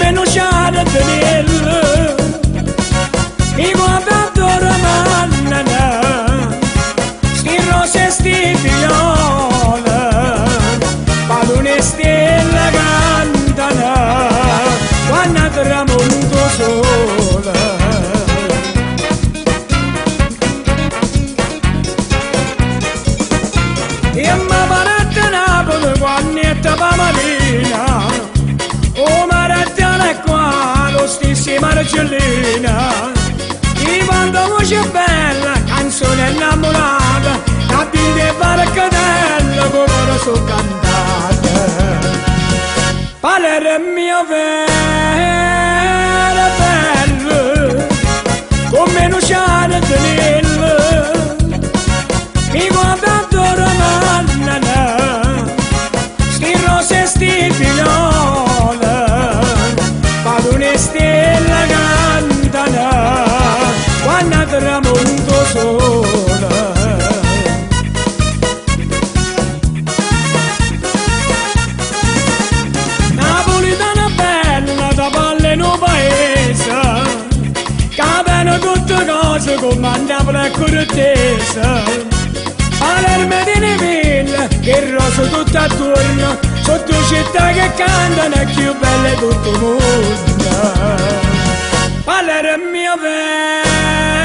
Come nu ciardeniello Mi guarda addora mannana Sti rose e sti figliole Palune e stelle cantano Quanno tramonta 'o sole. E me parette Napule quanno jette p' 'a marina, 'O mare è tale e quale 'o stesso 'e Margellina. E quanta voce bella, canzone 'e 'nnammurate, ca dint' 'e varchetelle cu 'o core so' cantate. Palermo mio vera bello, come nu ciardeniello, mi guarda addora mannana, sti rose e sti figliole, palune e stelle cantano, quanno tramonta 'o sole. Napulitana bella, da palle nu paese, ca tene tutte cose come a Napule è cortese. Palermo tiene ville, che rose tutto attorno, sotto città che cantano più belle di tutto il mondo. Palermo mio vera.